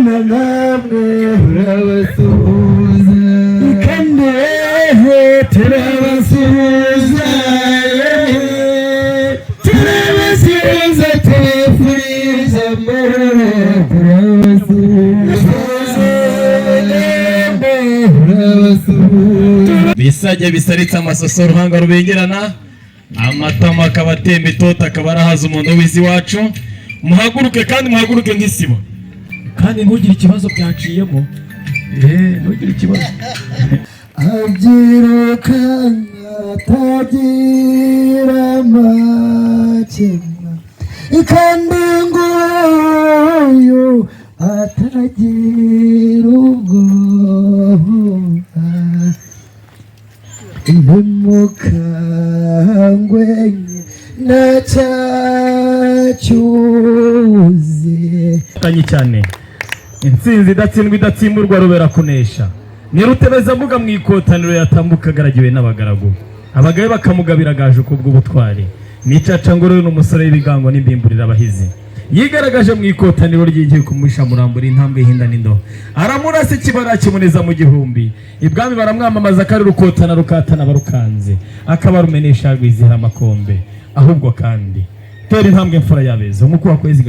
Kubana namwe, turabasuhuza kandi turabasuhuza, turabasuhuza, tubifuriza amahoro, turabasuhuza, turabasuhuza. Bisajya bisaritse amasoso, ruhanga rubengerana, amatama akaba atemba itoto, akaba arahaza umuntu w'izi iwacu. Muhaguruke kandi muhaguruke nk'isibo, kandi ntugire ikibazo, byaciyemo, ntugire ikibazo. Abyirukana atagira amakemwa, kandi nguyu atagira ubwoba. Ntimukangwe na cya cyuzi. Kanye cyane, intsinzi idatsindwa, idatsimburwa, rubera kunesha, ni rutebezambuga mu ikotaniro, yatambuka agaragiwe n'abagaragu, abagabe bakamugabira gaje kubw'ubutwari. Nicacangoro ni umusore w'ibigango n'imbimburira abahizi, yigaragaje mu ikotaniro ry'igihe kumusha murambura intambwe ihinda n'indoho, aramurasa ikibara kimuneza mu gihumbi. Ibwami baramwamamaza ko ari rukotana, rukatana barukanze, akaba rumenesha rwizihira amakombe. Ahubwo kandi tera intambwe, mfura yabeza nk'uko wakwezi.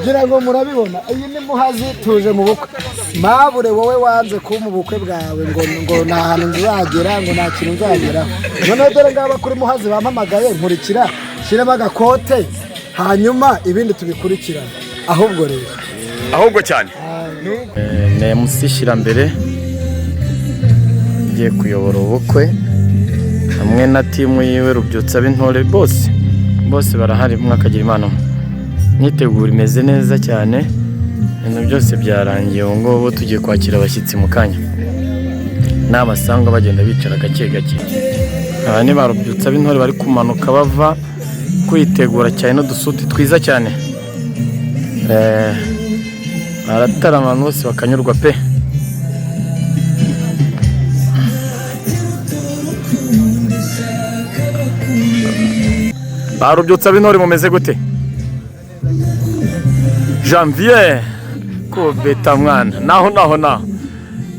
Ngira ngo murabibona, iyi ni Muhazi, tuje mu bukwe. Mabure, wowe wanze kuba mu bukwe bwawe ngo nta hantu nzagera, ngo nta kintu nzageraho, noneho dore ngaba kuri Muhazi bampamagaye. Nkurikira, shyiremo agakote, hanyuma ibindi tubikurikirane. Ahubwo rero Ahubwo cyane. Ni MC Shyirambere, ugiye kuyobora ubukwe hamwe na team yiwe Rubyutsa b'Intore. Bose bose barahari, mwakagira imana. Imyiteguro imeze neza cyane, ibintu byose byarangiye. Ubu ngubu tugiye kwakira abashyitsi mu kanya, n'abasanga bagenda bicara gake gake. Aba ni ba Rubyutsa b'Intore bari kumanuka bava kwitegura cyane, n'udusuti twiza cyane. Baratarama abantu bose bakanyurwa pe. Ba Rubyutsa b'Intore, mumeze gute? Janvier kubeta mwana, naho naho naho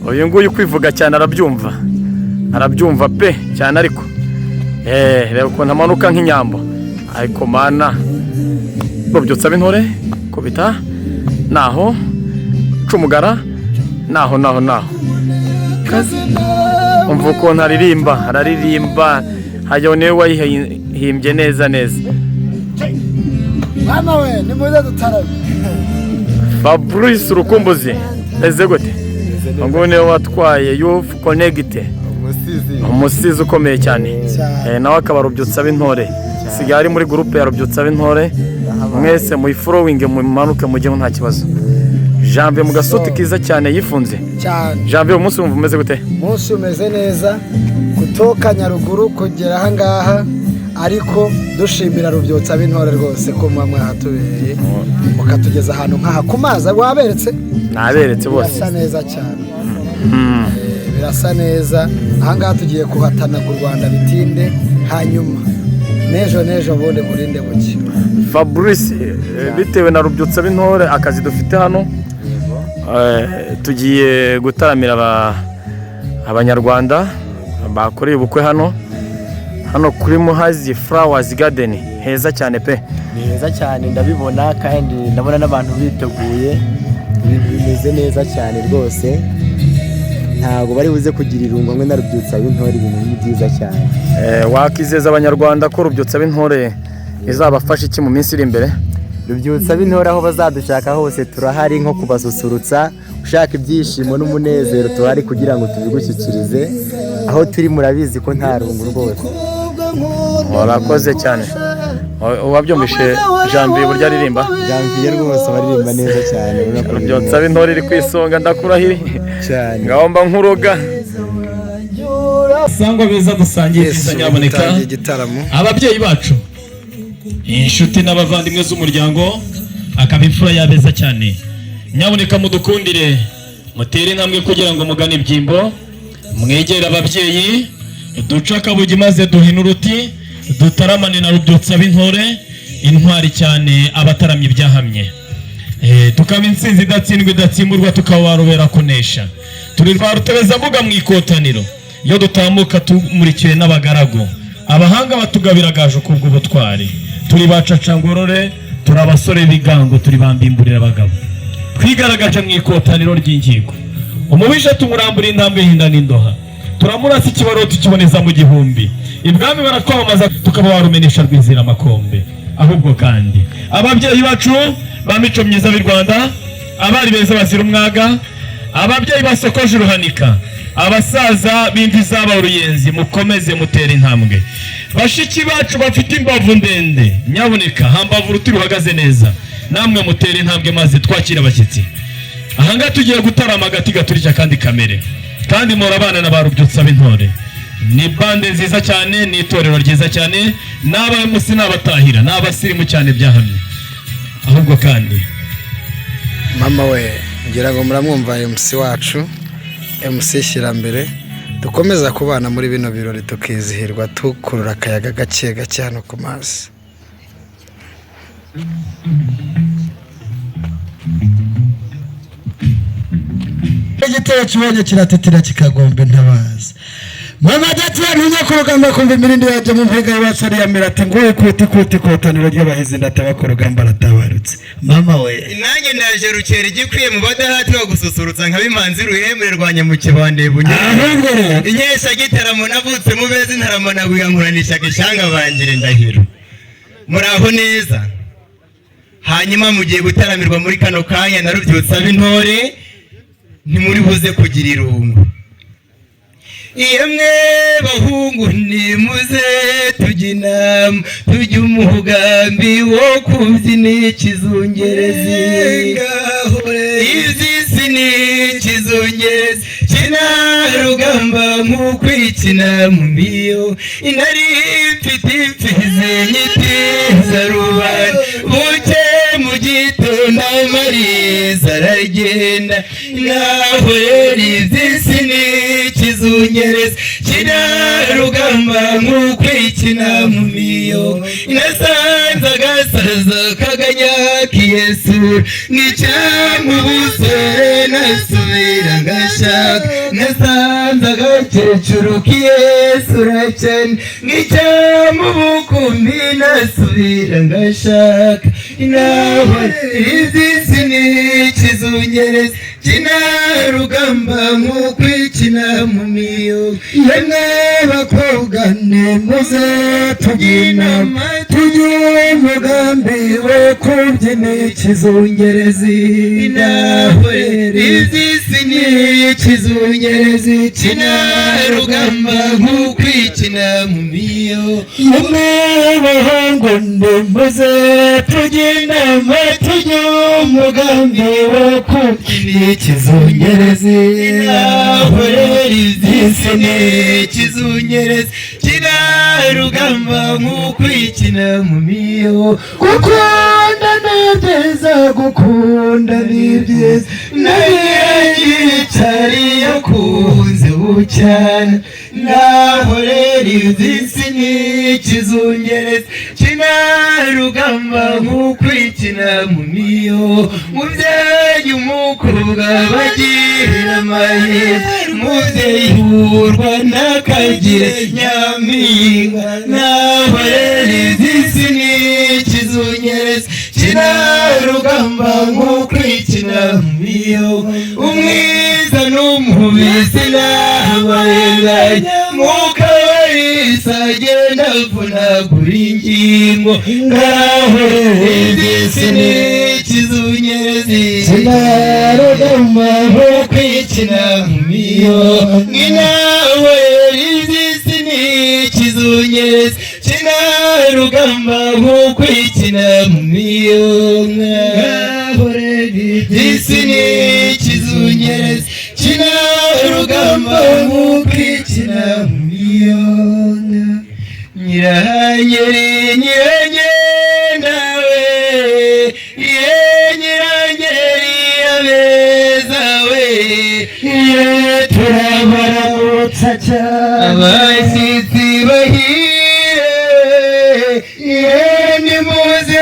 uyu nguyu kwivuga cyane arabyumva, arabyumva pe cyane. Ariko reba ukuntu amanuka nk'inyambo. Ariko mana, Rubyutsa b'Intore kubita naho cumugara, naho naho naho. Umva ukuntu aririmba, araririmba hajyaho niwe wayihimbye neza neza. Mwana we, nimuze dutarame. Fabrice Urukumbuzi, eze gute? Ngo niwe watwaye Youth Connect, umusizi ukomeye cyane. Nawe akaba Rubyutsa b'Intore, sigaye ari muri groupe ya Rubyutsa b'Intore. Mwese muyifollowinge, mumanuke mujyeho, nta kibazo. Janvier mu gasuti kiza cyane yifunze. Cyane. Janvier, umunsi wumva umeze gute? Umunsi umeze neza, kutoka Nyaruguru kugera ahangaha, ariko dushimira Rubyutsa b'Intore rwose ko muba mwahatubereye, mukatugeza ahantu nk'aha ku mazi. Waberetse? Naberetse bose. Birasa neza cyane. Birasa neza ahangaha, tugiye kuhatana ku Rwanda bitinde, hanyuma n'ejo n'ejo bundi burinde buke. Fabrice, bitewe na Rubyutsa b'Intore, akazi dufite hano, tugiye gutaramira abanyarwanda bakoreye ubukwe hano hano kuri Muhazi Flowers Garden. Heza cyane pe. Ni heza cyane, ndabibona, kandi ndabona n'abantu biteguye, ibintu bimeze neza cyane rwose. Ntabwo bari buze kugira irungu hamwe na Rubyutsa b'Intore, ibintu ni byiza cyane. Wakizeza abanyarwanda ko Rubyutsa b'Intore izabafasha iki mu minsi iri imbere? Rubyutsa b'Intore, aho bazadushaka hose turahari, nko kubasusurutsa. Ushaka ibyishimo n'umunezero, turahari kugira ngo tubigushyikirize. Aho turi murabizi ko nta rungu rwose. Warakoze cyane. Wabyumvishe Janvier uburyo aririmba? Janvier rwose abaririmba neza cyane, ubona ko Rubyutsa b'Intore iri ku isonga, ndakurahiri. Cyane. Ngaho mba nkuroga. Sangwa beza, dusangiye ibyiza, nyaboneka. Dutangiye igitaramo. Ababyeyi bacu, inshuti n'abavandimwe z'umuryango, akaba imfura yabeza cyane, nyaboneka mudukundire mutere intambwe kugira ngo mugane ibyimbo, mwegere ababyeyi, duce akabugi maze duhine uruti, dutaramane na Rubyutsa b'Intore. Intwari cyane, abataramye ibyahamye. Tukaba intsinzi idatsindwa, idatsimburwa, tukaba warubera kunesha. Turi rwa rutebezambuga mu ikotaniro, iyo dutambuka tumurikiwe n'abagaragu, abahanga batugabira gaju kubw'ubutwari. Turi ba cacangorore, turi abasore b'igango, turi bambimburira abagabo. Twigaragaje mu ikotaniro ry'inkiko, umubisha tumurambura intambwe hinda n'indoha, turamurasa ikibaro tukiboneza mu gihumbi. Ibwami baratwamamaza, tukaba warumenesha rwizira amakombe. Ahubwo kandi ababyeyi bacu ba mico myiza b'i Rwanda, abari beza bazira umwaga, ababyeyi basokoje uruhanika, abasaza b'imvi zaba uruyenzi, mukomeze mutere intambwe. Bashiki bacu bafite imbavu ndende, nyabuneka hambavu uruti ruhagaze neza, namwe mutere intambwe maze twakire abashyitsi. Ahangaha tugiye gutarama agati gaturishya kandi kamere, kandi murabana na ba Rubyutsa b'intore. Ni bande nziza cyane, ni itorero ryiza cyane, n'abamusi n'abatahira, ni abasirimu cyane byahamye. Ahubwo kandi Mama we, ngira ngo muramwumva MC wacu, MC Shyirambere. Dukomeza kubana muri bino birori, tukizihirwa, tukurura akayaga gake gake hano ku mazi. Igitero kibonye kiratetera kikagomba intabaza. Mama dati ntunya ku rugamba, kumva imirindi yajya mu mpinga y'abasore ya mirati ngo ikuti kuti ikotaniro ry'abahizi, ndataba ku rugamba aratabarutse mama we. Nanjye ndaje rukera igikwiye mu badahatira gususurutsa nka bimanzi ruhemure rwa nyamukibande bunyura. Ahubwo rero Inkesha gitaramo navutse mu beza, intaramo nagwiga nkuranishaga ishyanga bangira indahiro. Muraho neza. Hanyuma mugiye gutaramirwa muri kano kanya na Rubyutsa b'intore, ntimuri buze kugira irungu. Yemwe bahungu, nimuze tujye inama, tujye umugambi wo kubyina ikizungerezi. Izi ni ikizungerezi kina rugamba nk'ukwikina mu miyo, inari mfite imfizi nyitiza rubanda, buke mu gitondo amariza aragenda. Naho rero iby'isi ni ikizungerezi kina rugamba nk'ukwikina mu miyo, nasanze agasaza kaganyakiyesura nk'icyamubusore, nasubira ngashaka. Nasanze agakecuru kiyesura cyane nk'icyamubukumbi, nasubira ngashaka. Naho iby'isi ni ikizungerezi kina rugamba nk'ukwikina mu miyo. Yemwe bakobwa, nimuze tujye inama, tujye umugambi wo kubyina ikizungerezi. Naho iby'isi ni ikizungerezi kina rugamba nk'ukwikina mu miyo. Yemwe bahungu, nimuze tujye inama, tujye umugambi wo kubyina ikizungerezi. Naho rero iby'isi ni ikizungerezi kina rugamba nk'ukwikina mu miyo. Gukunda ni byiza, gukunda ni byiza. Nariyicari yakunze bucyane. Naho rero iby'isi ni ikizungerezi kina rugamba nk'ukwikina mu miyo. Mubyeyi umukobwa bagira amahirwe, mubyeyi urwa n'akagire nyampinga. Naho rero iby'isi ni ikizungerezi kina rugamba nk'ukwikina mu miyo. Umwiza n'umubi sinabarenganya, mukabarisa agenda avunagura ingingo. Ngaho iby'isi ni ikizungerezi Kinarugamba nko kwikina mu miyo. Nk'inawe iby'isi ni ikizungerezi kinarugamba nko kwikina mu miyo. Ngaho iby'isi ni ikizungerezi kinarugamba nko kwikina mu miyo. Nyirahanyeri nyiragenda we, ye nyirangeri abeza we, ye turabaramutsa cyane. Abashyitsi bahire, ye nimuze.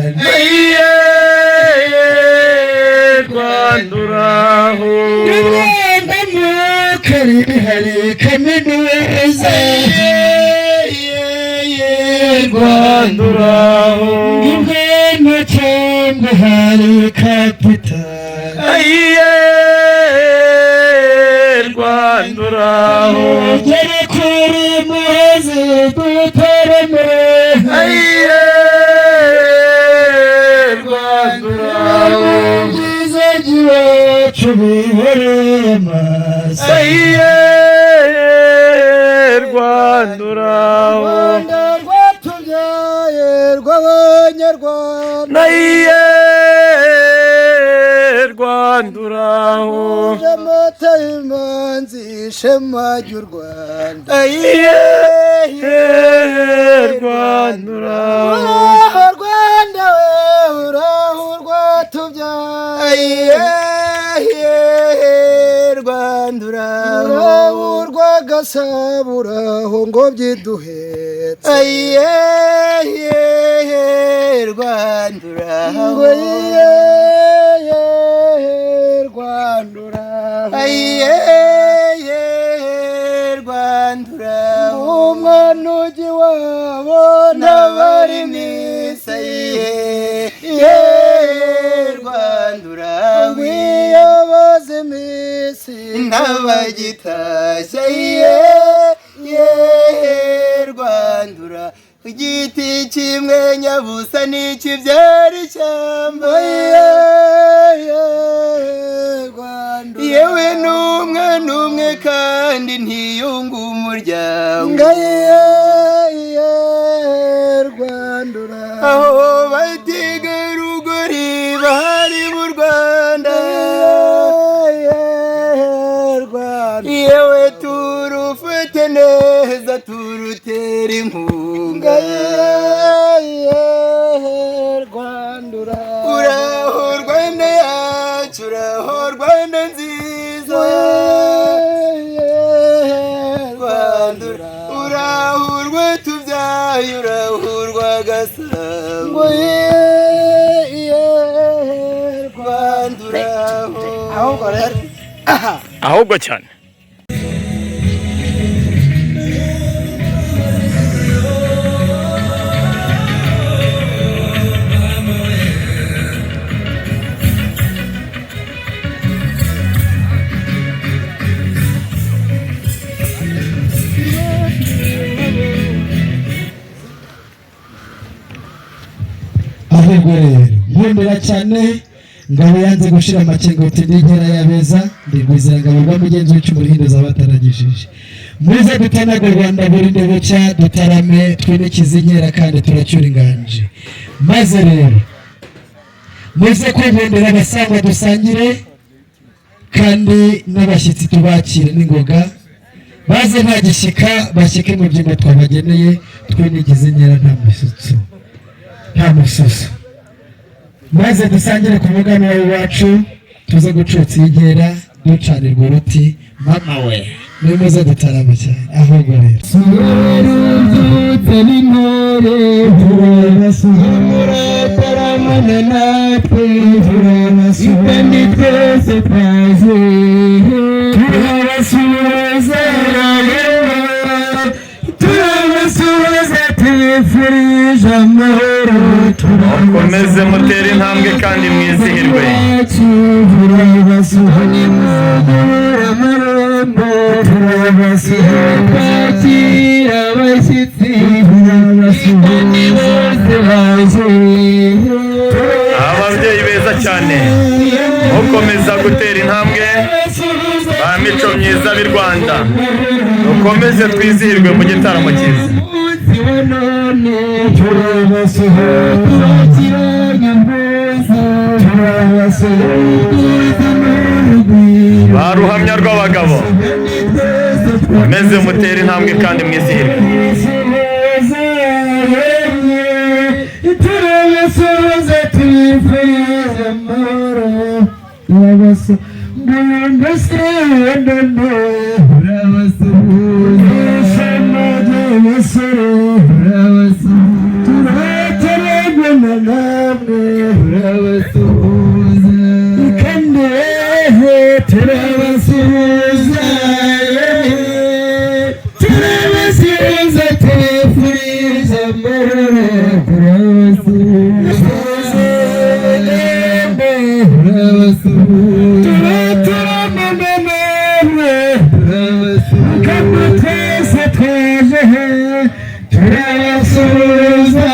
Rwanda. Rwanda uraho. Rwanda mu karere hari kaminuza. Rwanda uraho. Rwanda cyangwa hari kapitali. Rwanda uraho. Gere kuri Muhazi dutarame. Rwanda uraho. Byiza by'iwacu bihereye amaso. Rwanda uraho. Rwanda rwatubyaye rw'Abanyarwanda. Rwanda uraho. Amata y'imanzi, ishema ry'u Rwanda. Rwanda uraho. Uraho Rwanda we, uraho rwatubyaye. Rwanda uraho. Uraho rwagasabo, uraho ngo byiduhetse. Rwanda uraho. Ngo iye Rwanda uraho. Rwanda uraho. Umwana ujya iwabo n'abari misa Rwanda uraho. Ngwiyo bazi iminsi N'abagitashye Rwanda uraho. Igiti kimwe nyabusa n'ikibyara ishyamba. Rwanda. Yewe n'umwe n'umwe kandi ntiyunga umuryango. Ngaye Rwanda uraho. Aho bategarugori bahari mu Rwanda. Rwanda. Yewe turufate neza turutera inkunga. Ngaye Rwanda uraho. Uraho Rwanda yacu, uraho Rwanda nziza. Rwanda uraho urwatubyaye, uraho urwagasabo. Rwanda uraho. Ahubwo rero Ahubwo cyane. Ahubwo rero nkundira cyane ngabo yanze gushira amakenga uti ndi inkera y'abeza, ndi rwizerangabo rwa mugenzi w'icumu ruhinduza abataragishije. Muze dutanaga u Rwanda burinde bucya, dutarame twinikize inkera kandi turacyura inganji. Maze rero muze kwivundira abasangwa dusangire, kandi n'abashyitsi tubakire n'ingoga, baze nta gishyika bashyike mu byimbo twabageneye, twinigize inkera nta musutsu nta mususu. Maze dusangire ku muganura w'iwacu, tuze gucutsa inkera ducanirwa uruti. Mama we, nimuze dutarama cyane. Ahubwo rero Rubyutse n'intore turabasuhura, taramana natwe turabasuhura, kandi twese twaje turabasuhuza, turabasuhuza, tubifurije amahoro. Mukomeze mutere intambwe kandi mwizihirwe. Twakira abashyitsi kandi bose baje. Ababyeyi beza cyane, mukomeza gutera intambwe, ba mico myiza b'i Rwanda, mukomeze twizihirwe mu gitaramo cyiza. Umunsi wa none turabasuhuza, twakiranye ubwuzu, turabasuhuza n'urugwiro. Ba ruhamya rw'abagabo, mukomeze mutere intambwe kandi mwizihirwe. Turabasuhuza, tubifuriza amahoro. Turabasuhuza, ishema ry'abasore. Turabasuhuza, turatarabona. namwe turabasuhuza kandi turabasuhuza, turabasuhuza, tubifuriza amahoro, turabasuhuza namwe, turabasuhuza, turaturama namwe, turabasuhuza kandi twese twaje, turabasuhuza,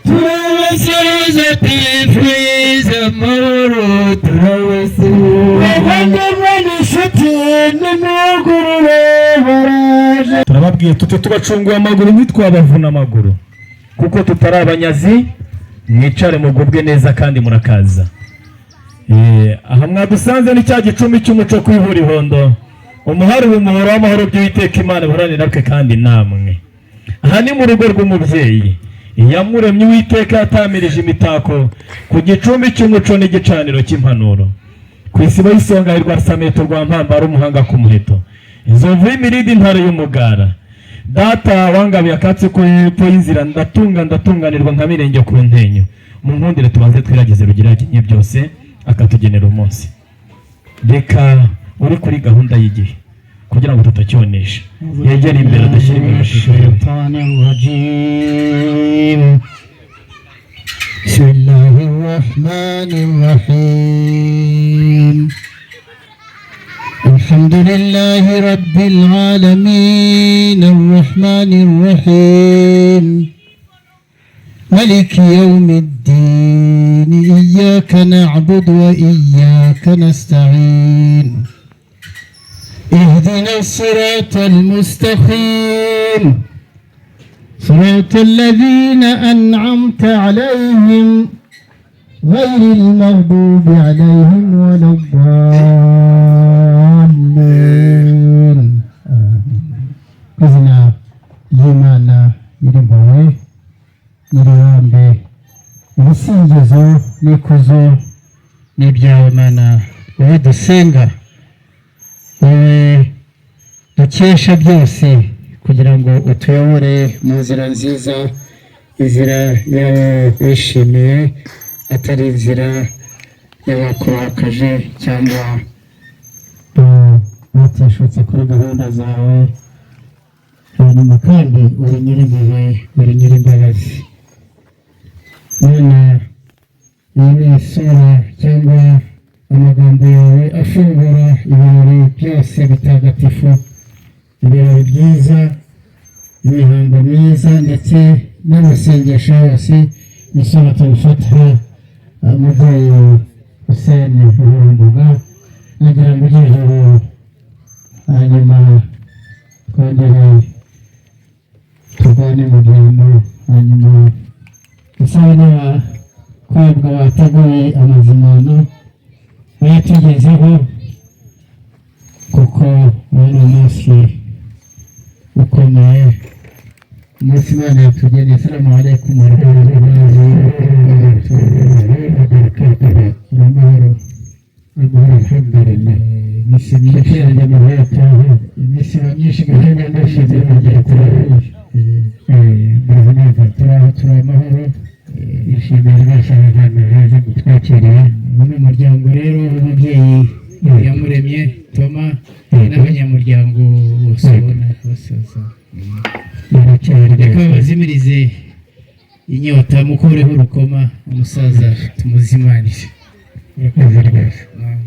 turabasuhuza, tubifuriza amahoro, turabasuhuza abavandimwe n'inshuti n'imyugurure baraje. Turababwiye tuti tubacunguye amaguru, ntitwabavuna amaguru kuko tutari abanyazi. Mwicare mugubwe neza kandi murakaza. Aha mwadusanze ni cya gicumbi cy'umuco ku ihurihondo, umuhari umuhoro w'amahoro by'Uwiteka Imana buharanira natwe kandi namwe. Aha ni mu rugo rw'umubyeyi Iyamuremye, Uwiteka yatamirije imitako ku gicumbi cy'umuco n'igicaniro cy'impanuro, ku isibo y'isonga rwa Sameto rwa Mpambara, umuhanga ku muheto, inzovu y'imirindi, intare y'umugara. Data wangabiye akatsi ko hepfo y'inzira, ndatunga ndatunganirwa nka mirenge ku ntenyo. Mu nkundire tubanze twiragize Rugira yagenye byose akatugenera umunsi. Reka uri kuri gahunda y'igihe kugira ngo tutakionesha yegere imbere adashyira imbere amashusho yawe. الشيطان الرجيم. بسم الله الرحمن الرحيم. الحمد لله رب العالمين، الرحمن الرحيم، ملك يوم الدين، إياك نعبد وإياك نستعين، اهدنا الصراط المستقيم، صراط الذين أنعمت عليهم، غير المغضوب عليهم ولا الضالين، آمين. Izina ry'Imana Nyirimpuhwe Nyiribambe, ibisingizo n'ikuzo n'ibyawe Mana, wowe dusenga, wowe dukesha byose, kugira ngo utuyobore mu nzira nziza, inzira yawe wishimiye, atari inzira y'abakurakaje cyangwa bateshutse kuri gahunda zawe. Hanyuma kandi uri Nyirimpuhwe, uri Nyirimbabazi. Mana, iyi ni isura cyangwa amagambo yawe afungura ibirori byose bitagatifu, ibirori byiza, imihango myiza ndetse n'amasengesho yose, ni Suratul Fatiha. Umubyeyi Hussein Ruhumbuga, nagira ngo ujye ijuru, hanyuma twongere turwane mu bintu, hanyuma dusabe n'abakobwa bateguye amazimano bayatugezeho, kuko uyu ni umunsi ukomeye, umunsi Imana yatugeneye. Assalamu alaikum warahmatullahi wabarakatuh. Amahoro, amahoro, alhamdulillah. Iminsi myinshi yanjye, amahoro, iminsi iba myinshi gahunda ndashize kugera kuri muraho neza. Turi aho, turi amahoro. Nishimiye rwose abavandimwe beza mutwakiriye. Uyu ni umuryango rero w'umubyeyi Yamuremye Toma n'abanyamuryango bose ubona basaza. Barakeye. Reka Rwose. Babazimirize inyota, mukureho urukoma, umusaza tumuzimanire. Murakoze rwose. Naam.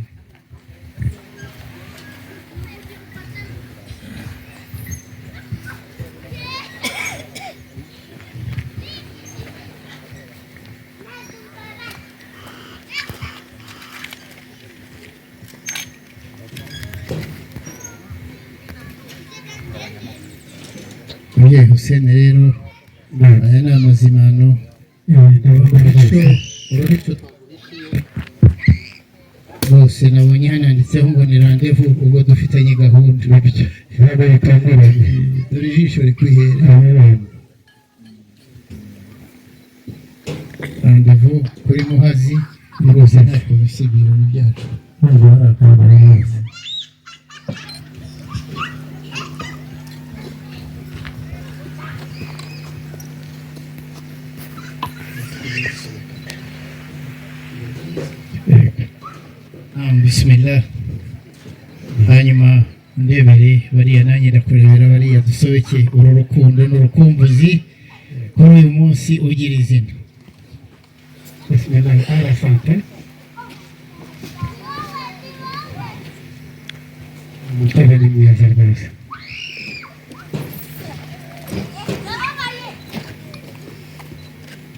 Umubyeyi Hussein rero, aya ni amazimano. Uruco rwose nabonye hano handitseho ngo ni rendez-vous, ubwo dufitanye gahunda. Ntabwo bitunguranye. Dore ijisho rikwihera. Rendez-vous kuri Muhazi rwose, ntako bisa ibirori byacu. Ntabwo hari akabari hose. Yego. Bismillah. Hanyuma ndebere bariya, nanjye ndakurebera bariya, dusobeke uru rukundo n'urukumbuzi kuri uyu munsi ugira izina. Bismillah, arasante. Umutobe ni mwiza rwose.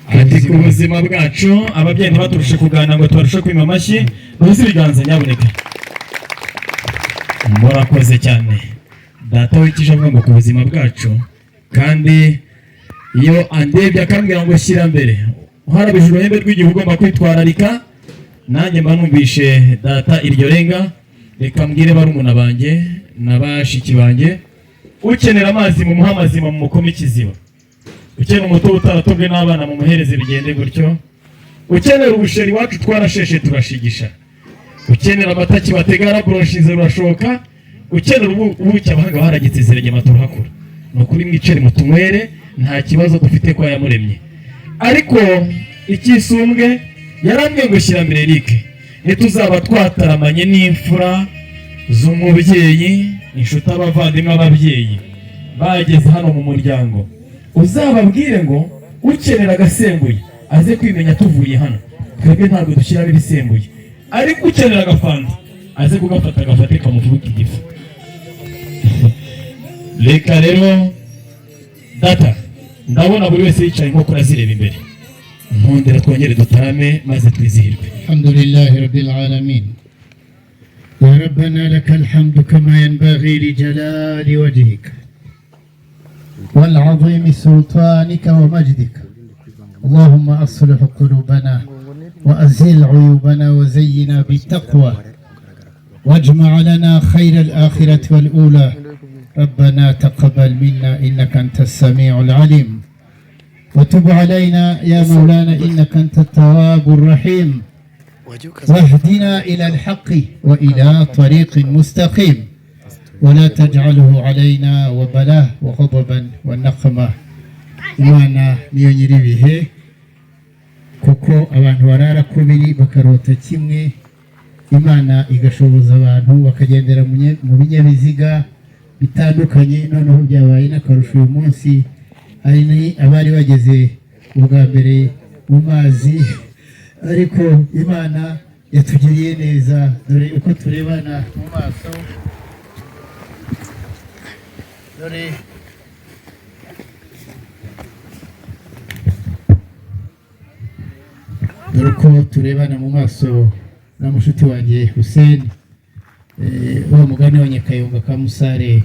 Ati ku buzima bwacu. Ababyeyi ntibaturushe kuganira ngo tubarushe kwima amashyi. Duhuze ibiganza nyabuneka. Murakoze cyane. Data wikije avuga ngo ku buzima bwacu, kandi iyo andebye akambwira ngo shyira mbere, uharabije uruhembe rw'igihe ugomba kwitwararika. Nanjye mba numvishe data iryo renga. Reka mbwire barumuna banjye na bashiki banjye: ukenera amazi mu muhe amazima, mu mukome ikiziba; ukenera umutobe utaratobwe n'abana mu muhereze, bigende gutyo; ukenera ubusheri, iwacu twarasheshe turashigisha; ukenera amata kibatega yaraburoshize rurashoka; ukenera ubuki abahanga baragitse ziragema turahakura. Ni ukuri mwicare mutunywere, nta kibazo dufite kwa Yamuremye. Ariko icyisumbwe yarambwiye ngo shyira mbere Eric, ntituzaba twataramanye n'imfura z'umubyeyi, inshuti, abavandimwe, ababyeyi bageze hano mu muryango, uzababwire ngo ukenera agasembuye aze kwimenya tuvuye hano. Twebwe ntabwo dushyiramo ibisembuye, ariko ukenera agafanta aze kugafata, agafate kamufuka igifu. Reka rero data, ndabona buri wese yicaye inkokora zireba imbere. Nkundira twongere dutarame maze twizihirwe. الحمد لله رب العالمين. يا ربنا لك الحمد كما ينبغي لجلال وجهك والعظيم سلطانك ومجدك. اللهم أصلح قلوبنا وأزل عيوبنا وزينا بالتقوى واجمع لنا خير الآخرة والأولى. ربنا تقبل منا إنك أنت السميع العليم وتب علينا يا مولانا إنك أنت التواب الرحيم، واهدنا إلى الحق وإلى طريق مستقيم، ولا تجعله علينا وبلاه وغضبا ونقمة. Imana niyo nyir'ibihe, kuko abantu barara kubiri bakarota kimwe, Imana igashoboza abantu bakagendera mu binyabiziga bitandukanye. Noneho byabaye n'akarusho uyu munsi hari abari bageze ubwa mbere mu mazi, ariko Imana yatugiriye neza. Dore uko turebana mu maso, dore uko turebana mu maso na mushuti wanjye Hussein. Wa mugani wa Nyakayonga ka Musare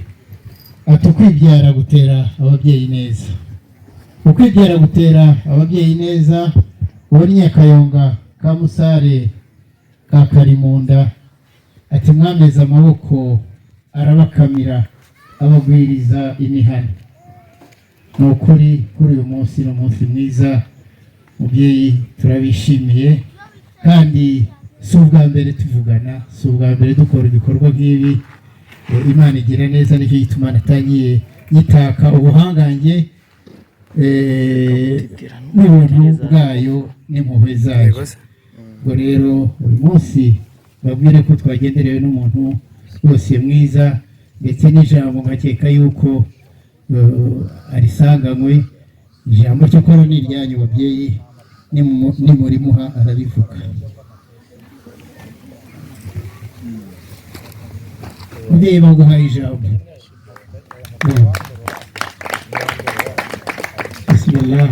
ati: "Ukwibyara gutera ababyeyi neza, ukwibyara gutera ababyeyi neza." Uwo ni Nyakayonga ka Musare ka Karimunda. Ati: "Mwameze amaboko arabakamira, abagwiriza imihana." Ni ukuri kuri uyu munsi ni umunsi mwiza. Mubyeyi, turabishimiye, kandi si ubwa mbere tuvugana, si ubwa mbere dukora ibikorwa nk'ibi. Imana igira neza, nicyo gituma natangiye yitaka ubuhangange n'ubuntu bwayo n'impuhwe zayo. Ubwo rero uyu munsi babwire ko twagenderewe n'umuntu wose mwiza, ndetse n'ijambo nkakeka yuko arisanganywe. Ijambo cyakora ni iryanyu babyeyi, nimurimuha ararivuga. Mubyeyi, baguhaye ijambo. بسم الله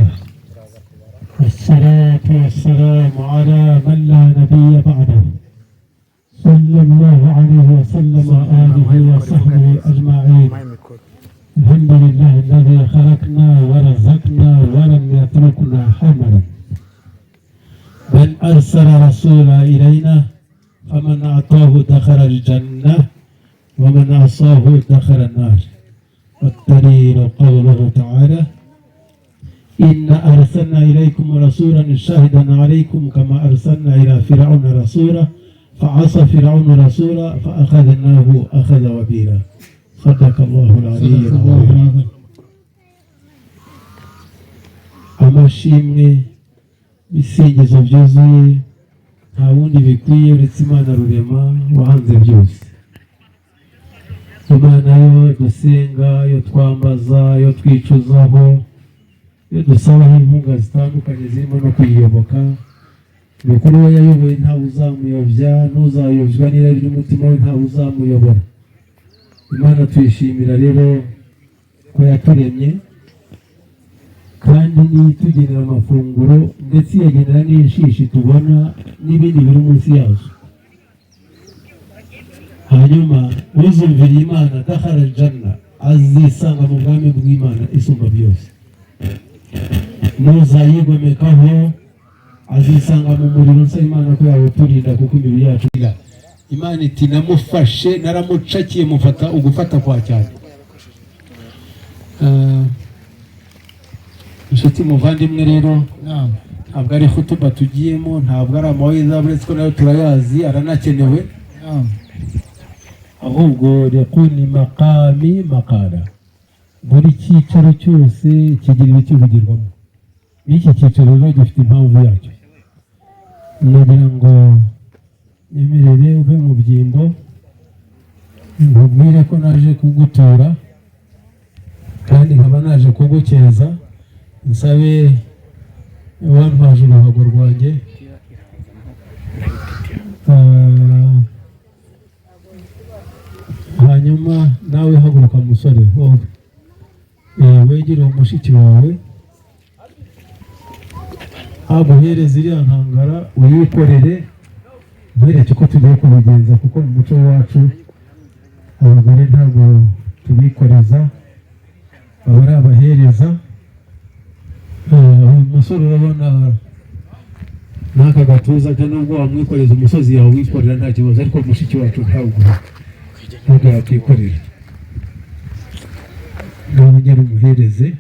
والصلاة والسلام على من لا نبي بعده، صلى الله عليه وسلم وآله وصحبه أجمعين. الحمد لله الذي خلقنا ورزقنا ولم يتركنا حملا، بل أرسل رسولا إلينا، فمن أعطاه دخل الجنة ومن عصاه دخل النار. والدليل قوله تعالى: إنا أرسلنا إليكم رسولا شاهدا عليكم كما أرسلنا إلى فرعون رسولا فعصى فرعون رسولا فأخذناه أخذ وبيلا. صدق الله العلي صدق الله العظيم. العظيم. Amashimwe Ibisingizo byuzuye nta wundi bikwiye uretse Imana Rurema wahanze byose. Imana yo dusenga, yo twambaza, yo twicuzaho, yo dusabaho inkunga zitandukanye zirimo no kuyiyoboka. Ni ukuri uwo yayoboye ntawe uzamuyobya, n'uzayobywa n'irari ry'umutima we ntawe uzamuyobora. Imana tuyishimira rero ko yaturemye, kandi niyo itugenera amafunguro, ndetse iyagenera n'inshishi tubona n'ibindi biri munsi yazo. Hanyuma uzumvira Imana dakhala aljanna, azisanga mu bwami bw'Imana isumba byose. N'uzayigomekaho azisanga mu muriro. Nsaba Imana ko yawuturinda, kuko imibiri yacu Imana iti: "Namufashe, naramucakiye, mufata ugufata kwa cyane." Inshuti muvandimwe rero, ntabwo ari hutuba tugiyemo, ntabwo ari amawayiza, uretse ko nayo turayazi, aranakenewe. Ahubwo likulli maqami maqala, buri cyicaro cyose kigira ibikivugirwamo. N'iki cyicaro rero gifite impamvu yacyo. Nagira ngo nyemerere uve mu byimbo, nkubwire ko naje kugutura kandi nkaba naje kugukeza. Nsabe wantwaje uruhago rwanjye. Hanyuma nawe haguruka musore, wowe wegere uwo mushiki wawe, aguhereza iriya nkangara uyikorere, nkwereke uko tugiye kubigenza, kuko mu muco wacu abagore ntabwo tubikoreza, baba ari abahereza. Uyu musore urabona n'aka gatuza ke, nubwo wamwikoreza umusozi yawikorera nta kibazo, ariko mushiki wacu ntabwo yakwikorera. Nongere umuhereze.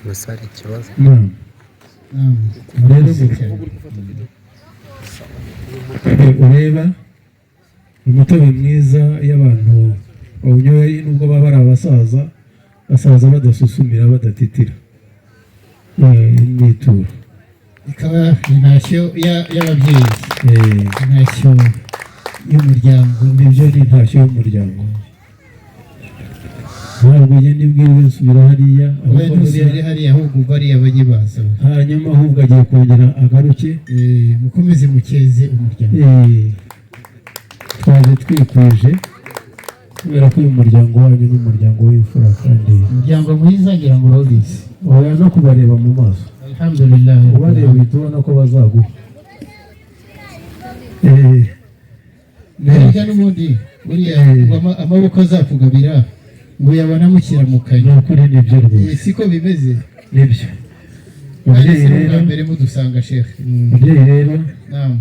Gusa hari ikibazo. Naam. Rero ureba umutobe mwiza, iyo abantu bawunyoye, nubwo baba ari abasaza, basaza badasusumira, badatitira. Ni ituro. Ikaba intashyo y'ababyeyi, intashyo y'umuryango. Nibyo, ni intashyo y'umuryango. Ntabwo njye nibwiriwe nsubira hariya. Oya, ahubwo ntusubire hariya, ahubwo bariya bajye baza. Hanyuma ahubwo agiye kongera agaruke. Mukomeze mukeze umuryango. Twaje twikwije kubera ko uyu muryango wanyu ni umuryango w'imfura kandi Umuryango mwiza, ngira ngo urabizi. Oya, no kubareba mu maso, Alhamdulillah. ubareba uhita ubona ko bazaguha. Erega n'ubundi buriya ngo amaboko azakugabira ngo uyabona mukiramukanya. Ni ukuri, nibyo rwose. Siko bimeze? Nibyo. Kandi Mubyeyi si ubwa rero, mbere mudusanga, Sheikh. mubyeyi rero, Naam.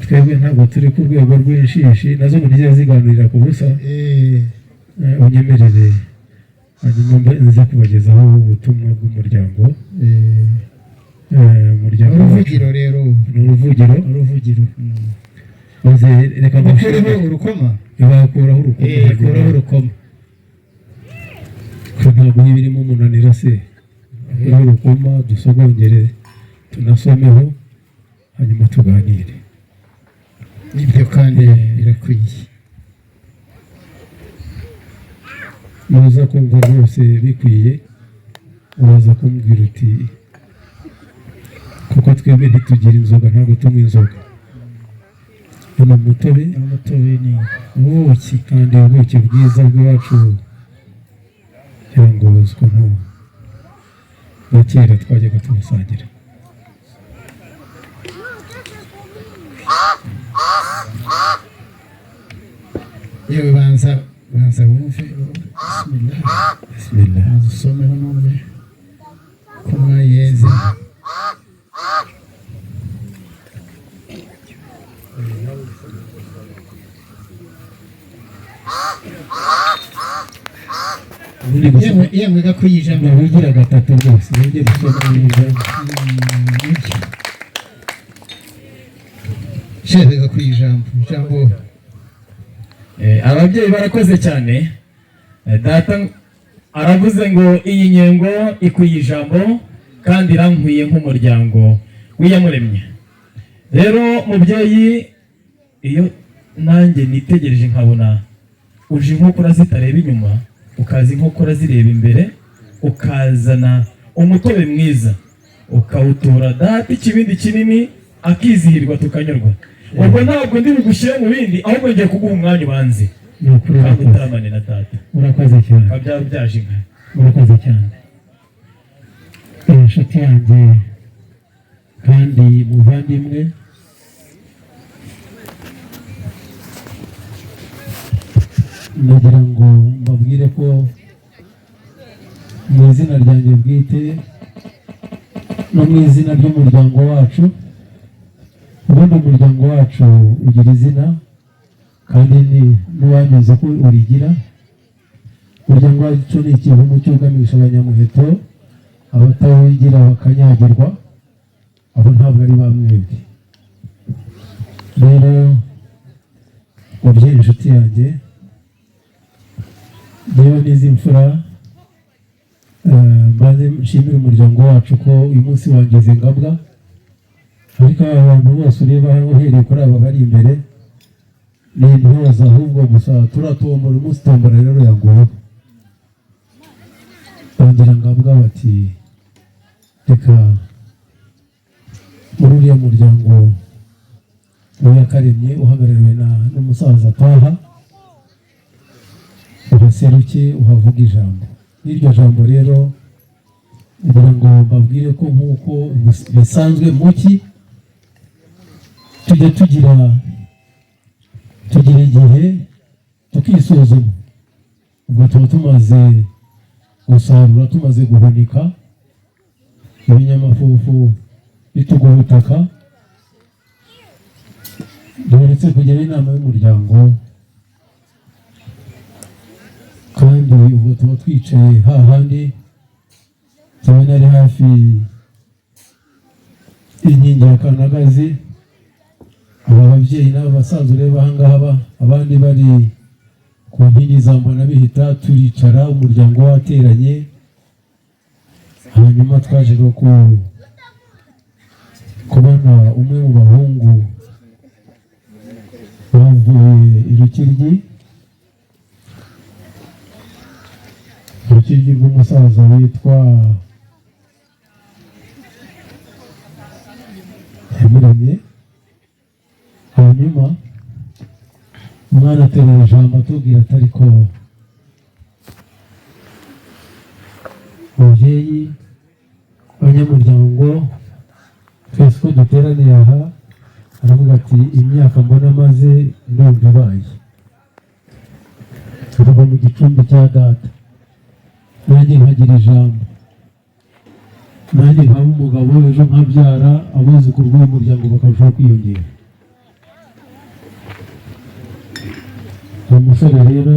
Twebwe ntabwo turi ku rwego rw'inshishi, nazo ngo ntizijya ziganirira ku busa. Unyemerere hanyuma mbe nze kubagezaho ubutumwa bw'umuryango. Umuryango wacu Uruvugiro rero. Ni uruvugiro. Uruvugiro. Maze reka Bakureho ngushimire. urukoma. Bakuraho urukoma. Kuraho urukoma. Ko ntabwo iba irimo umunaniro se? Bakuraho urukoma, dusogongere, tunasomeho, hanyuma tuganire. Nibyo kandi birakwiye. Nuza kumva rwose bikwiye, uraza kumbwira uti, kuko twebwe ntitugira inzoga, ntabwo tunywa inzoga. Ni umutobe. Umutobe ni ubuki, kandi ubuki bwiza bw'iwacu, kugira ngo uzi ukuntu na kera twajyaga tubusangira. Yewe, banza banza wumve. Bismillah. Bismillah. Banza usomeho numve ko mwayeze. Ubundi gusa Yemwe yemwe, gakwiye ijambo. Wigira gatatu rwose, wongere usome neza. Sheikh, gakwiye ijambo ijambo. Ababyeyi barakoze cyane. Data Aravuze ngo iyi nyengo ikwiye ijambo kandi irankwiye nk'umuryango w'Iyamuremye. Rero mubyeyi, iyo nanjye nitegereje nkabona uje inkokora zitareba inyuma, ukaza inkokora zireba imbere, ukazana umutobe mwiza ukawutura data ikibindi kinini, akizihirwa tukanyurwa. Ubwo ntabwo ndi bugushyire mu bindi, ahubwo ngiye kuguha umwanya ubanze Ni ukuri, kandi urakoze. utaramane na data. Urakoze cyane. Bikaba byaje inka. Urakoze cyane. Inshuti yanjye kandi muvandimwe, ndagira ngo mbabwire ko mu izina ryanjye bwite no mu izina ry'umuryango wacu. Ubundi umuryango wacu ugira izina kandi ni n'uwanyuze ko urigira. Umuryango wacu ni ikivumu cyugamisha abanyamuheto, abatawigira bakanyagirwa, abo ntabwo ari ba mwebwe. Rero mubyeyi, inshuti yanjye, yewe n'izi mfura, mbanze nshimire umuryango wacu ko uyu munsi wangeze ngabwa. Ariko aba bantu bose ureba hano, uhereye kuri aba bari imbere, ni intyoza ahubwo gusa turatombora. Umunsi tombora rero yaguyeho, bongera ngabwa bati reka muri uriya muryango w'Iyakaremye uhagarariwe n'umusaza Taha, uhaseruke uhavuge ijambo. N'iryo jambo rero kugira ngo mbabwire ko nk'uko bisanzwe muki tujya tugira igihe tukisuzuma. Ubwo tuba tumaze gusarura, tumaze guhunika ibinyamafufu bituga ubutaka, duheretse kugira inama y'umuryango. Kandi ubwo tuba twicaye hahandi tubona ari hafi y'inkingi ya Kanagazi, aba babyeyi n'aba basaza ureba aha ngaha, abandi bari ku nkingi za Mbonabihita, turicara umuryango wateranye. Hanyuma twaje kubona umwe mu bahungu bavuye i Rukiryi, Urukiryi rw'umusaza witwa Yamuremye. Hanyuma umwana aterura ijambo atubwira ati ariko mubyeyi, abanyamuryango twese uko duteraniye aha, aravuga ati imyaka mbona maze ndumva ibaye tuva mu gicumbi cya data, nanjye nkagira ijambo, nanjye nkaba umugabo, ejo nkabyara abuzukuru b'uyu muryango bakarushaho kwiyongera. Uwo musore rero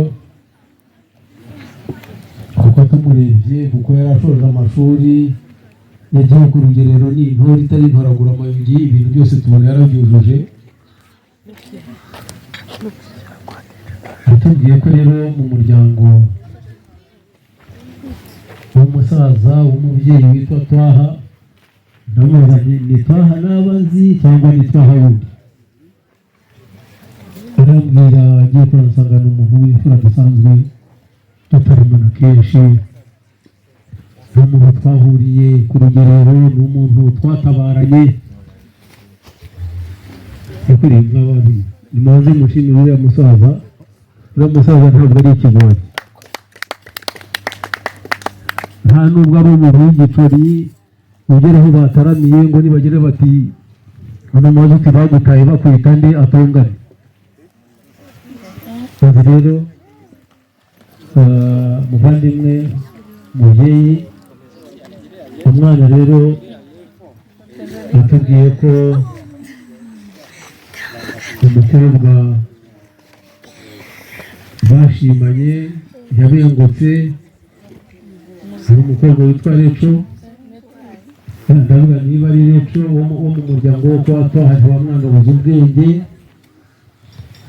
kuko tumurebye, kuko yari ashoje amashuri, yagiye ku rugerero, ni intore itari intoragura amayugi, ibintu byose tubona yarabyujuje. Yatubwiye ko rero mu muryango w'umusaza w'umubyeyi witwa Twaha, ndamubaza nti ni Twaha naba nzi cyangwa ni Twaha wundi? Arambwira agiye kuransanga ni umuntu w'imfura dusanzwe tutaramana kenshi, ni umuntu twahuriye ku rugerero, ni umuntu twatabaranye. Yakwiriye nk'abantu nimuze mushimire uriya musaza. Uriya musaza ntabwo ari ikigwari, nta nubwo ari umuntu w'igicuri ugera aho bataramiye ngo nibagere bati uno muzi uti bagutaye bakwita nde atungane. Ubu rero muvandimwe mubyeyi, umwana rero yatubwiye ko umukobwa bashimanye yabengutse hari umukobwa witwa Reco. Ndavuga niba ari Reco wo mu muryango wo kwa Twaha, ntiwamwanga buze ubwenge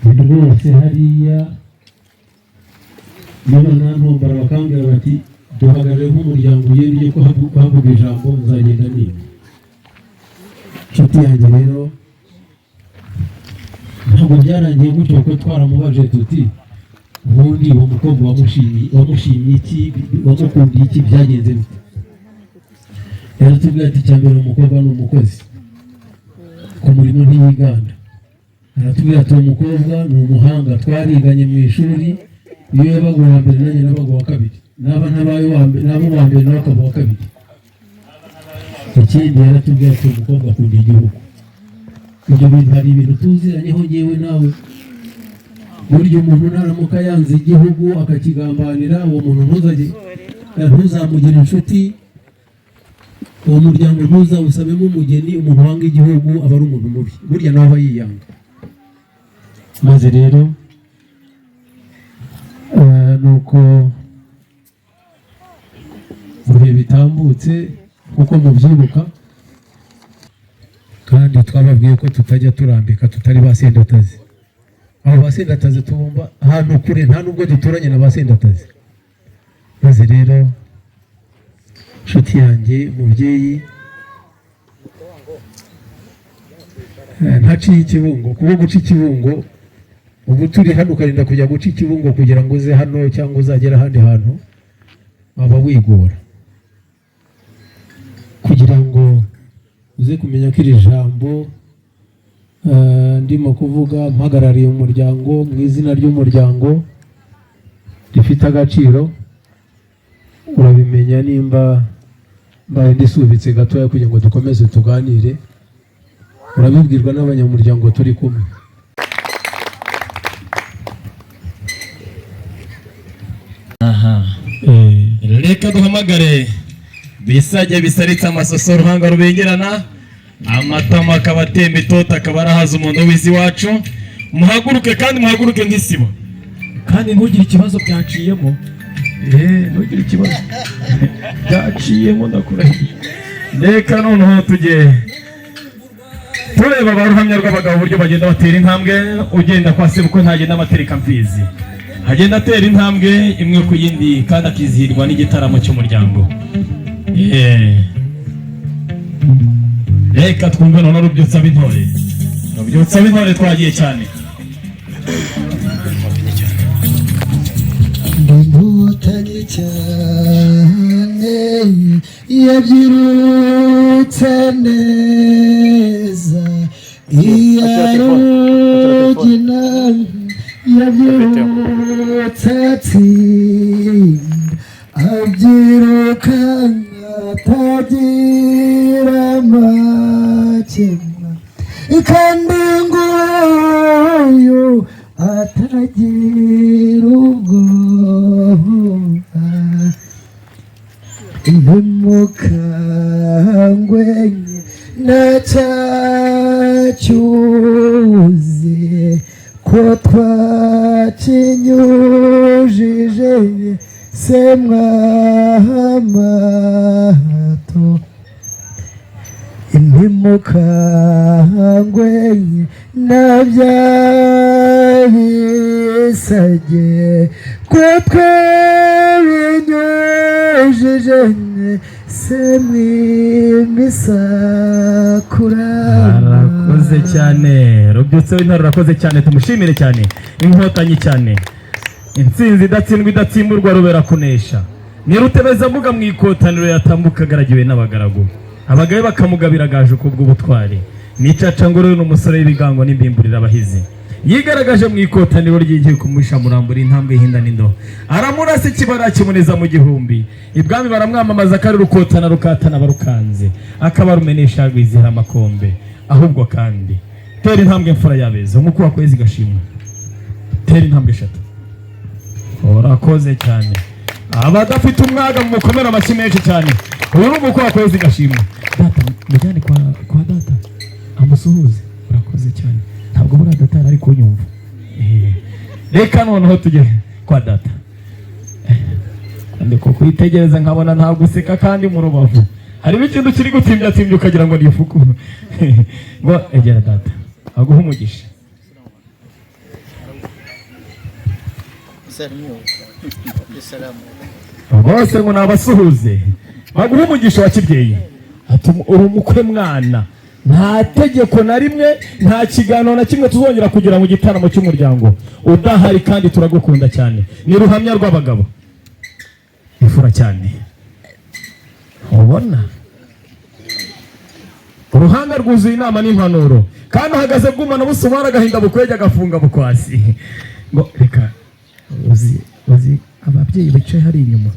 rwose. Hariya niba nantombara bakambwira bati Duhagarare nk'umuryango, ugenda ugiye kuhavuga ijambo, nzagenda nima. Inshuti yanjye rero, ntabwo byarangiye gutyo, kuko twaramubaje tuti: "Ubundi uwo mukobwa wamushimye iki? Wamukundiye iki? Byagenze bite?" Yaratubwiye ati: "Icya mbere, umukobwa ni umukozi ku murimo, ntiyiganda." Aratubwira ati: "Uwo mukobwa ni umuhanga, twariganye mu ishuri, iyo yabaga uwa mbere nanjye nabaga uwa kabiri, naba ntabaye uwa mbere, naba uwa mbere nawe akaba uwa kabiri." Ikindi yaratubwiye ati: "Umukobwa akunda igihugu." Ibyo bintu, hari ibintu tuziranyeho ngewe nawe. Burya umuntu naramuka yanze igihugu akakigambanira, uwo muntu ntuzajye, ntuzamugire inshuti, uwo muryango ntuzawusabemo umugeni. Umuntu wanga igihugu aba ari umuntu mubi, burya nawe aba yiyanga. Maze rero nuko mu bihe bitambutse, kuko mubyibuka, kandi twababwiye ko tutajya turambika, tutari ba sendatazi. Abo ba sendatazi tubumva ahantu kure, nta nubwo duturanye na ba sendatazi. Maze rero, inshuti yanjye, mubyeyi, ntaciye ikibungo, kuko guca ikibungo, ubu turi hano, ukarinda kujya guca ikibungo kugira ngo uze hano cyangwa uzagere ahandi hantu, waba wigora. Kugira ngo uze kumenya ko iri jambo ndimo kuvuga mpagarariye umuryango, mu izina ry'umuryango, rifite agaciro, urabimenya nimba mbaye ndisubitse gatoya kugira ngo dukomeze tuganire. Urabibwirwa n'abanyamuryango turi kumwe. Aha, reka duhamagare bisajya bisaritse amasoso, ruhanga rubengerana, amatama akaba atemba itoto, akaba arahaza umuntu w'izi iwacu. Muhaguruke kandi muhaguruke nk'isibo, kandi ntugire ikibazo, byaciyemo. Ntugire ikibazo, byaciyemo, ndakurahiye. Reka noneho tujye tureba ba ruhamya rw'abagabo, uburyo bagenda batera intambwe. Ugenda kwa sebukwe ntagenda amatereka mfizi, agenda atera intambwe imwe ku yindi, kandi akizihirwa n'igitaramo cy'umuryango. Reka twumve noneho Rubyutsa b'intore. Rubyutsa b'intore, twagiye cyane. Inkotanyi cyane, yabyirutse neza, iya Rugina yabyirutse atsinda, abyirukana atagira amakemwa, kandi nguyu atagira ubwoba. Ntimukangwe na cya cyuzi, ko twakinyujije se mwamato. Ntimukangwe na bya bisage, ko twabinyujije se mwimisakura. Arakoze cyane Rubyutse w'intore, urakoze cyane, tumushimire cyane. Inkotanyi cyane, intsinzi idatsindwa, idatsimburwa, rubera kunesha. Ni rutebezambuga mu ikotaniro, yatambuka agaragiwe n'abagaragu, abagabe bakamugabira gaju kubw'ubutwari. Nicacanguro ni umusore w'ibigango n'imbimburira abahizi, yigaragaje mu ikotaniro ry'igihe kumusha murambura intambwe ihinda n'indoho, aramurasa ikibara kimuneza mu gihumbi. Ibwami baramwamamaza ko ari rukotana, rukatana barukanze, akaba rumenesha rwizihira amakombe. Ahubwo kandi tera intambwe, mfura yabeza, nk'uko wakwezi gashimwe. Tera intambwe eshatu, urakoze cyane. Abadafite umwaga mukomere amashyi menshi cyane. Uyu ni umukwe wakwezi gashimwe. Data, mujyane kwa data amusuhuze. Urakoze cyane, ntabwo buriya data yari ari kunyumva. Reka noneho tujye kwa data. Ndi kukwitegereza nkabona nta guseka, kandi mu rubavu harimo ikintu kiri gutimbya ukagira ngo ni ifuku. Ngo egera data aguhe umugisha. Bose ngo nabasuhuze, baguhe umugisha wa kibyeyi. Ati uri umukwe mwana, nta tegeko na rimwe, nta kiganiro na kimwe tuzongera kugira mu gitaramo cy'umuryango udahari, kandi turagukunda cyane. Ni Ruhamya rw'abagabo, imfura cyane. Ubona uruhanga rwuzuye inama n'impanuro, kandi uhagaze bwumana busumara agahinda bukwege agafunga bukwasi. Ngo reka uzi ababyeyi bicaye hari inyuma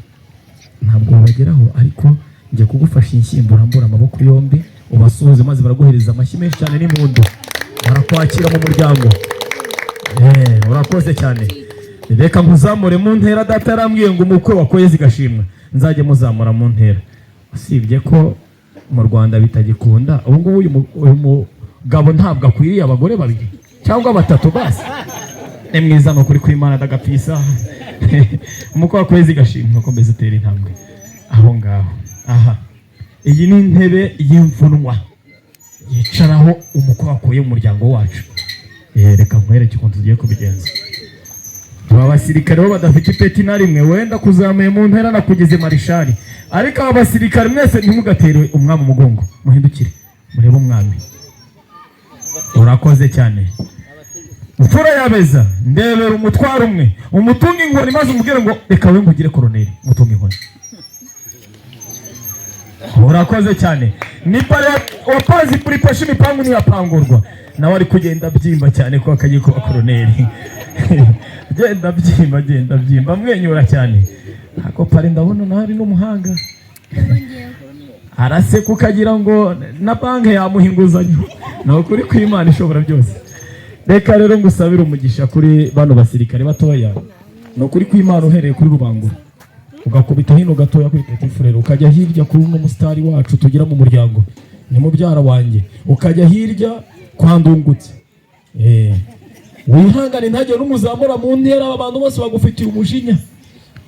ntabwo babageraho, ariko njya kugufasha inshyimbo, urambura amaboko yombi ubasuhuze, maze baraguhereza amashyi menshi cyane n'impundu, barakwakira mu muryango. Urakoze cyane. Reka nkuzamure mu ntera. Data yarambwiye ngo umukwe wakoye zigashimwa nzajye muzamura mu ntera, usibye ko mu Rwanda bitagikunda ubu ngubu. Uyu mugabo ntabwo akwiriye abagore babiri cyangwa batatu. Basi ni mwiza, ni ukuri kw'Imana ndagapfisa. Umukwe wakoye zigashimwa, ukomeza utera intambwe aho ngaho. Aha, iyi ni intebe y'imvunwa yicaraho umukwe wakuye mu muryango wacu. Reka nkwereke ukuntu tugiye kubigenza. Aba basirikare bo badafite ipeti na rimwe, wenda kuzamuye mu ntera nakugeze marishari, ariko aba basirikare mwese ntimugatere umwami umugongo, muhindukire murebe umwami. Urakoze cyane, mfura yabeza. Ndebera umutwaro umwe, umutunga inkoni, maze umubwire ngo reka we nkugire koroneri, mutunga inkoni. Urakoze cyane. Ni pare wapanze ipasha imipangu ntiyapangurwa, nawe ari kugenda abyimba cyane ko akagiye kuba koroneri. Agenda abyimba, agenda abyimba, amwenyura cyane. Ako pare ndabona nawe ari n'umuhanga, araseka ukagira ngo na banki yamuha inguzanyo. Ni ukuri kw'Imana ishobora byose. Reka rero ngusabire umugisha kuri bano basirikare batoya. Ni ukuri kw'Imana, uhereye kuri Rubangura ugakubita hino gatoya kuri Petit Frere, ukajya hirya kuri uno musitari wacu tugira mu muryango, ni mubyara wanjye, ukajya hirya kwa Ndungutse. Wihangane ntagire n'umuzamura mu ntera. Aba bantu bose bagufitiye umujinya,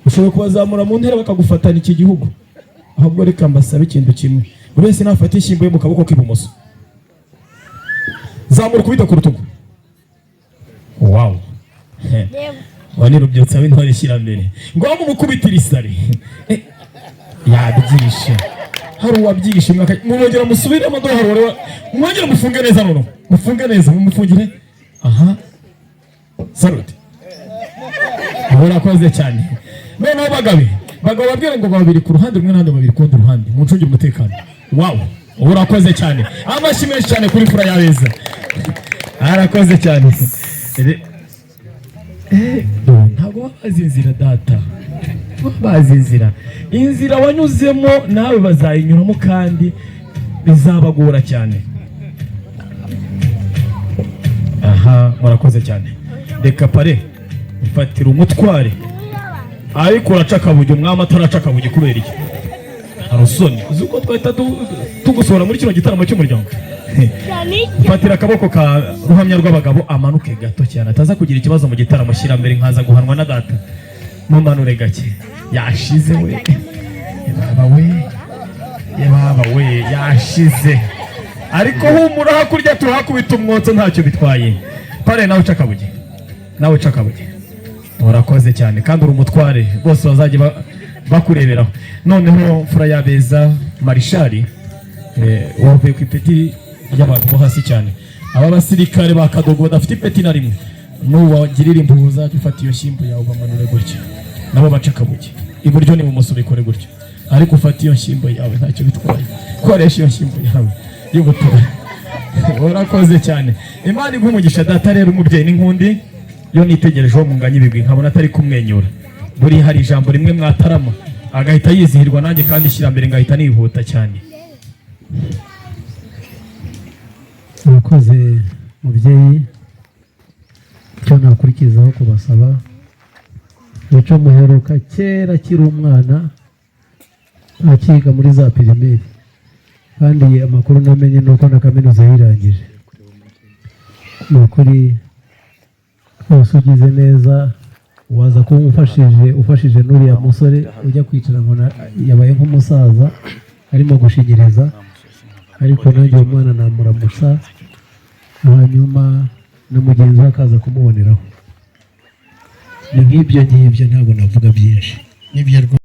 ushobora kubazamura mu ntera bakagufatana iki gihugu. Ahubwo reka mbasabe ikintu kimwe: buri wese nafata ishyimbo ye mu kaboko k'ibumoso, zamura ukubita ku rutugu. Wow, wa ni Rubyutsa w'intore ishyirambere. Ngo mumukubitire isari. Yabyishe, hari uwabyishe. Mwongera musubiremo dohoro, mwongere mufunge neza. Noneho mufunge neza, mumufungire aha. Salute, urakoze cyane. Noneho bagabe bagabo, babwire ngo babiri ku ruhande rumwe n'abandi babiri ku rundi ruhande, muncungire umutekano. Wow, urakoze cyane. Amashyi menshi cyane kuri Mfura yabeza, arakoze cyane. Ntabwo baba bazi inzira data, baba bazi inzira. Inzira wanyuzemo nawe bazayinyuramo kandi bizabagora cyane. Aha, murakoze cyane. Reka pare mfatira umutware, ariko uraca akabugi umwami ataraca akabugi kubera iki? Harusoni, uzi uko twahita tugusohora muri kino gitaramo cy'umuryango. Mfatira akaboko ka Ruhamya rw'abagabo, amanuke gato cyane, ataza kugira ikibazo mu gitaramo shyirambere, nkaza guhanwa na data. Mumanure gake. Yashize we, yababa we, yababa we, yashize. Ariko humura, hakurya turahakubita umwotso, ntacyo bitwaye. Pare, nawe uca akabugi, nawe uca akabugi. Urakoze cyane kandi uri umutware, bose bazajya bakureberaho. Noneho mfura yabeza marishari, wavuye ku ipeti ry'abantu bo hasi cyane. Aba basirikare ba Kadogo badafite ipeti na rimwe, nuwagirira impuhwe uzajya ufata iyo shyimbo yawe ubamanure gutya, nabo baca akabugi iburyo n'ibumoso, bikore gutyo. Ariko ufata iyo nshyimbo yawe, ntacyo bitwaye, koresha iyo nshyimbo yawe y'ubutore. Urakoze cyane, Imana iguha umugisha. Data rero umubyeyi n'inkundi, iyo nitegereje uwo munganya ibigwi nkabona atari kumwenyura, buri hari ijambo rimwe mwatarama agahita yizihirwa nanjye, kandi ishyirambere ngahita nihuta cyane. Murakoze mubyeyi. Icyo nakurikizaho kubasaba, mico muheruka kera akiri umwana akiga muri za primaire, kandi amakuru namenye ni uko na kaminuza yirangije. Ni ukuri rwose ugize neza waza kuba ufashije n'uriya musore ujya kwicara ngo yabaye nk'umusaza arimo gushinyiriza, ariko nanjye uwo mwana namuramutsa, hanyuma na mugenzi we akaza kumuboneraho. Ni nk'ibyo ngibyo, ntabwo navuga byinshi. Nibyo rwose.